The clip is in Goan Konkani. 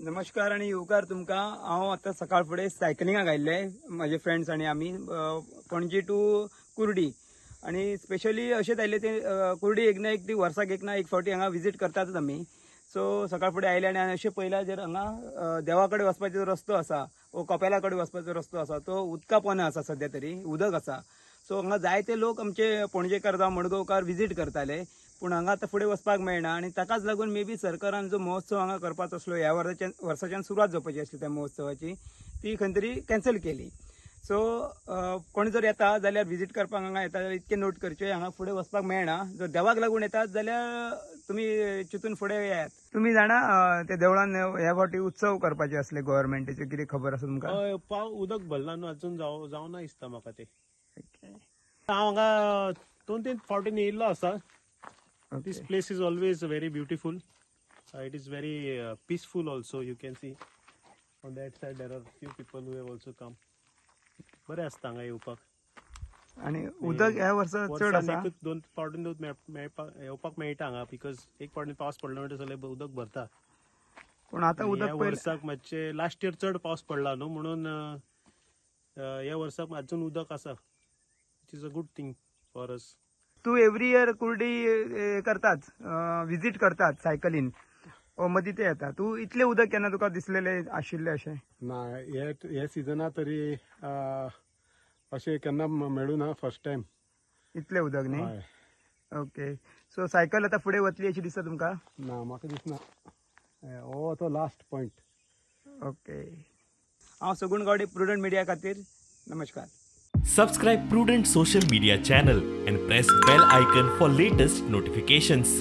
नमस्कार आनी येवकार तुमकां. हांव आतां सकाळ फुडें सायकलिंगाक आयिल्ले म्हजे फ्रेंड्स आनी आमी पणजी टू कुर्डी, आनी स्पेशली अशेंच आयिल्ले ते कुर्डी एक ना एक ती वर्साक एक ना एक फावटी हांगा विजीट करतातच आमी. सो सकाळ फुडें आयले आनी अशें पळयलां जर हांगा देवा कडेन वचपाचो रस्तो आसा वो कपेला कडेन वचपाचो रस्तो आसा तो उदका पोना आसा, सद्या तरी उदक आसा. सो हांगा जायते लोक आमचे पणजेकार जावं मडगांवकार विजीट करताले, पूण हांगा आतां फुडें वचपाक मेळना आनी ताकाच लागून मे बी सरकारान जो महोत्सव हांगा करपाचो आसलो ह्या वर्साच्यान सुरवात जावपाची आसली त्या महोत्सवाची, ती खंय तरी कॅन्सल केली. सो कोण जर येता जाल्यार विजीट करपाक हांगा येता जाल्यार इतकें नोट करचें, हांगा फुडें वचपाक मेळना. जर देवाक लागून येतात जाल्यार तुमी चिंतून फुडें येयात. तुमी जाणा ते देवळान ह्या फावटी उत्सव करपाचे आसले गव्हर्मेंटाचे, कितें खबर आसा तुमकां? हय, उदक भरला न्हू अजून जावना दिसता म्हाका ते. हांव हांगा 2-3 फावटीन येयल्लो आसा. This place is always very beautiful. It is very peaceful also. You can see on that side there are few people who have also come. बरें आसता हांगा येवपाक. आनी उदक ह्या वर्सा चड आसा, 2 फावटीन येवपाक मेळटा हांगा, because एक फावटीन पावस पडलो म्हणटा सगळें उदक भरता. पूण आतां उदक वर्साक मातशें लास्ट इयर चड पावस पडला न्हू, म्हणून ह्या वर्साक अजून उदक आसा, which is a good thing for us. तू एवरी इयर कुर्डी करतात, विजीट करतात सायकलीन, मदीं ते येता. तूं इतलें उदक केन्ना तुका दिसलेलें आशिल्लें अशें? ना, हे सिजना तरी अशें केन्ना मेळूं ना, फर्स्ट टायम इतलें उदक न्ही. ओके, सो सायकल आतां फुडें वतली अशी दिसता तुमकां? ना, म्हाका दिसना. हो तो लास्ट पॉयंट. ओके, हांव सगुण गावडे, प्रुडंट मिडिया खातीर नमस्कार. Subscribe Prudent Social Media channel and press bell icon for latest notifications.